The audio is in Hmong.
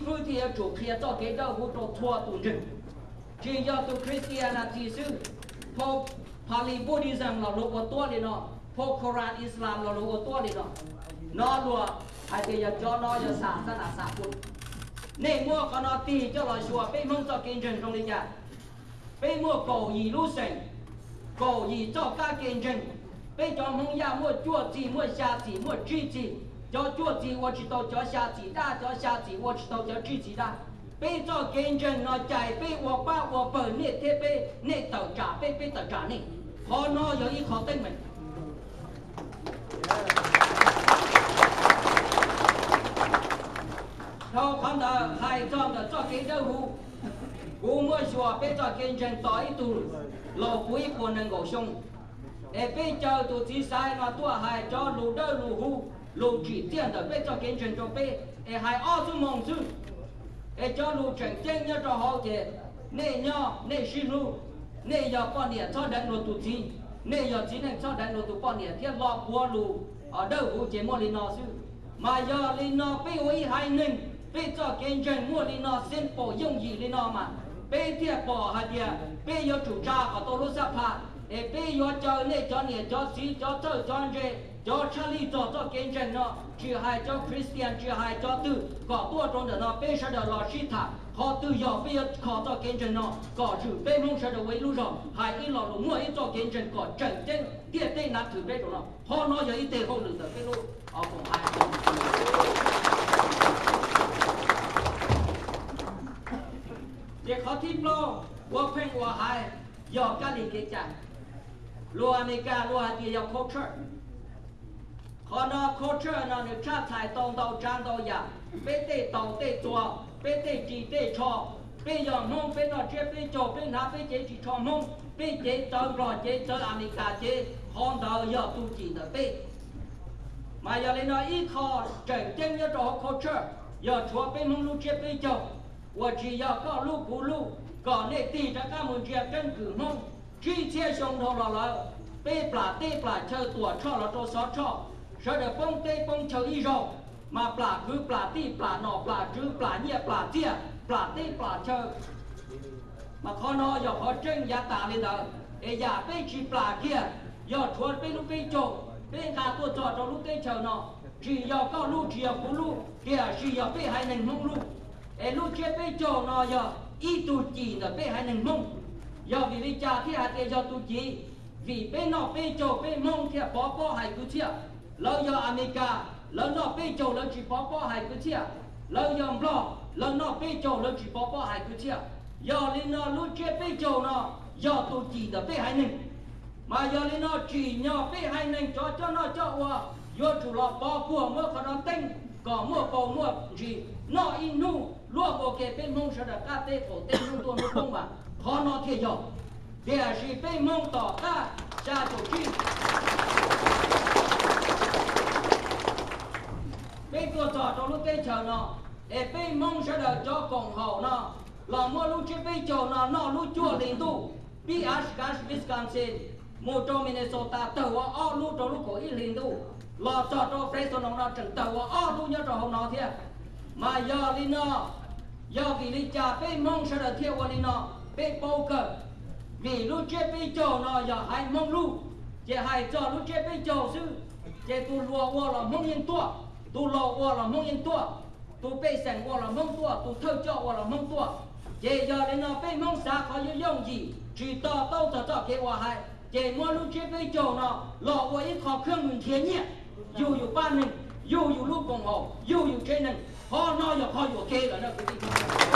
Wb thiaj yuav tsum qhia txoj kev dawb huv rau txhua tus ntseeg. Tsis yog tus Christianity xwb, Pope Pali Buddhism los luag ua tuab li no, Pope Koran Islam los luag ua tuab li no. No luag hais tias yog cov no yog xas xab nas xas pua. Nej muab qhov no tig coj los xyuas peb Hmoob txoj kev ntseeg zoo li cas. Peb muaj kaum yim lub xeem, kaum yim txoj kab ke ntseeg. Peb cov Hmoob Yaj muaj cuaj txig, muaj xya txim, muaj tsib txig. Cov cuaj txig ua tsis tau cov xya txim dab, cov xya txim ua tsis tau cov tsib txig dab. Peb txoj kev ntseeg no cais peb ua pab ua pawg, nej thiab peb, nej tawm tsam peb, peb tawm tsam nej. Qhov no yog ib qho teeb meem. Dhau qhov ntawd hais txog ntawm txoj kev dawb huv, kuv muab xyuas peb txoj kev ntseeg tos ib tug laus puv ib puas nees nkaum xyoo, es peb caw tus txiv xaiv no tuaj hais cov lus dawb lus huv, lus tsim txiaj ntawm peb txoj kev ntseeg rau peb, es hais ob xuab moos xwb. Es cov lus tseem ceeb nyob rau hauv ces nej nyob nej sib hlub, nej yog poj niam txhob deev luag tus txiv, nej yog txiv neej txhob deev luag tus poj niam thiab lo puav lus dawb huv ces muaj li no xwb. Mas yog li no peb ua ib haiv neeg, peb txoj kev ntseeg muaj li no simple yooj yim li no mas peb thiaj pom hais tias peb yuav tsum tsa kom tau lub xab pha, es peb yuav caw nej cov niam cov txiv, cov txawj cov ntse, cov tshaj lij txog txoj kev ntseeg no, tsis hais cov Christian, tsis hais cov twg kom tuaj rau ntawm no peb sawv daws los sib tham qhov twg yog peb yuav kho txoj kev ntseeg no kom zwm peb Hmoob sawv daws ua ib lub zog hais ib lo lus muaj ib txoj kev ntseeg kom tseem ceeb tiaj teb nav thwm peb rau no. Qhov no yog ib teg hauj lwm ntawm peb lub koom haum. Ces qhov thib plaub uas pheej uas hais yog kab lig kev cai. Lus Amelikas luag hais tias yog culture. Qhov no culture no nws tshaj txhais tau ntau tsav ntau yam, peb tej taus tej txuas, peb tej ris tej tsho, peb yog Hmoob peb noj tsiab peb caug, peb hnav peb cev ris tsho Hmoob, peb cev txawv Nplog cev txawv Amelikas cev, qhov ntawd yog tus cim ntawm peb. Mas yog li no ib qho tseem ceeb nyob rau hauv culture yog tshuav peb Hmoob lub tsiab peb caug, uas tsis yog koj lub kuv lub, kom nej tig rov qab mus ntsia keeb kwm Hmoob. Tsib txhiab xyoo dhau los lawm, peb plam teb plam chaw Tuam Tshoj los rau Xov Tshoj, sawv daws poob teb poob chaw ib zaug, mas plam kwv plam tij plam nom plam tswv plam nyiaj plam txiaj plam teb plam chaw. Mas qhov no yog qhov tseeb yav tas li ntawd, es yam peb tsis plam kiag, yog tshuav peb lub peb caug, peb nqa tuaj txog rau lub teb chaws no, tsis yog koj lub tsis yog kuv lub, tiam sis yog peb haiv neeg Hmoob lub. Es lub tsiab peb caug no yog ib tug cim ntawm peb haiv neeg Hmoob. Yog vim li cas thiaj hais tias yog tus cim? Vim peb noj peb caug peb Hmoob thiaj pov pob hais kwv txhiaj. Lawv yog Amelikas, lawv noj peb caug lawv tsis pov pob hais kwv txhiaj. Lawv yog Nplog, lawv noj peb caug lawv tsis pov pob hais kwv txhiaj. Yog li no lub tsiab peb caug no yog tus cim ntawm peb haiv neeg. Mas yog li no tsim nyog peb haiv neeg cov coj noj coj ua yuav tsum los pov puag muab qhov no teeb kom muaj paus muaj ntsis, noj ib hnub luaj ua ke peb Hmoob sawv daws qab teb qaum teb hnub tuaj hnub poob mas qhov no thiaj yog. Tiam sis peb Hmoob tom qab xya caum tsib, peb tuaj txog rau lub teb chaws no, es peb Hmoob sawv daws cov koom haum no los muab lub tsiab peb caug no noj lub cuaj hli ntuj, pib Oshkosh, Wisconsin, mus rau Minnesota tawg ua ob lub rau lub kaum ib hli ntuj, los txog rau Fresno no tseem tawg ua ob lub nyob rau hauv no thiab. Mas yog li no, yog vim li cas peb Hmoob sawv daws thiaj ua li no? Peb paub kawg, vim lub tsiab peb caug no yog haiv Hmoob lub, ces hais txog lub tsiab peb caug xwb, ces tus hluas ua los Hmoob yeej tuaj, tus laus ua los Hmoob yeej tuaj, tus pej xeem ua los Hmoob tuaj, tus thawj coj ua los Hmoob tuaj. Ces yog li no peb Hmoob xav qhov yooj yooj yim tsis to taub txog txoj kev uas hais, ces muab lub tsiab peb caug no los ua ib qho khab mws nrhiav nyiaj, yug yus pab neeg, yug yus lub koom haum, yug yus tsev neeg, qhov no yog qhov yuam kev lawm na kwv tij.